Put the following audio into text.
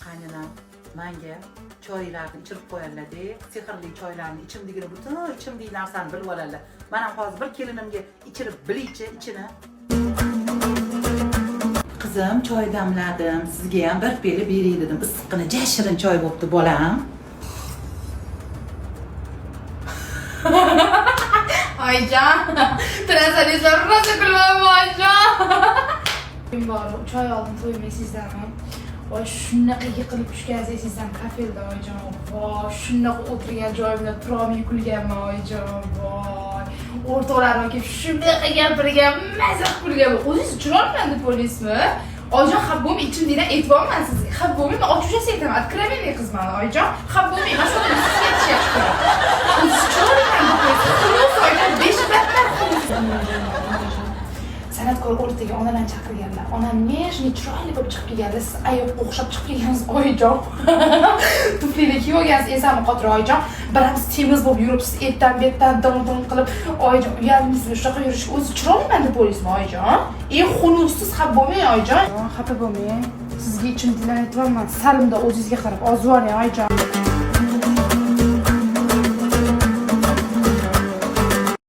Qaynanam manga choylarni ichirib qo'yadilar-da, sehrli choylarni, ichimdigini, butun ichimdagi narsani bilib oladilar. Man ham hozir bir kelinimga ichirib bilaychi ichini. Qizim, choy damladim, sizga ham bir piyola beray dedim. Issiqqina, ja shirin choy bo'libdi, bolam. Oyijon, translyatsiyalar rosa kulaman, oyijon. Borib choy oldim, to'ymaysizlarmi? Voy, shunaqa yiqilib tushgansiz, esingizdan kafelda, oyijon. Voy, shunaqa o'tirgan joyimda turolmay kulganman, oyijon. Voy, o'rtoqlarim kelib shunaqa gapirgan, maza qilib kulganman. O'zingiz chiroyliman deb o'ylaysizmi? Oyijon, xafa bo'lmang, ichimdagidan aytyapman sizga. Xafa bo'lmang, man ochiq aytaman. Откровенный qizman, oyijon. Xafa bo'lmang, man shu sizga aytishga yaxshi ko'raman. O'zingiz chiroyliman deb o'ylaysiz. Xullas, oyijon, 5 battar xullas. San'atkor o'rtaga onalarni chaqirganlar. Onam нежный, chiroyli bo'lib chiqib kelganlar. Siz ayoqqa o'xshab chiqib kelgansiz, oyijon. Tuflilar kiyib olgansiz, ensamni qotirib, oyijon. Biramiz temiz bo'lib yuribsiz, ertan bu yerdan dim dim qilib, oyijon, uyalmaysizmi shunaqa yurishga? O'zi chiroyliman deb o'ylaysizmi, oyijon? E, xulussiz, xafa bo'lmang, oyijon. Xafa bo'lmang. Sizga ichimdagilarni aytyapman. Salimda o'zingizga qarab ozib yuboring, oyijon.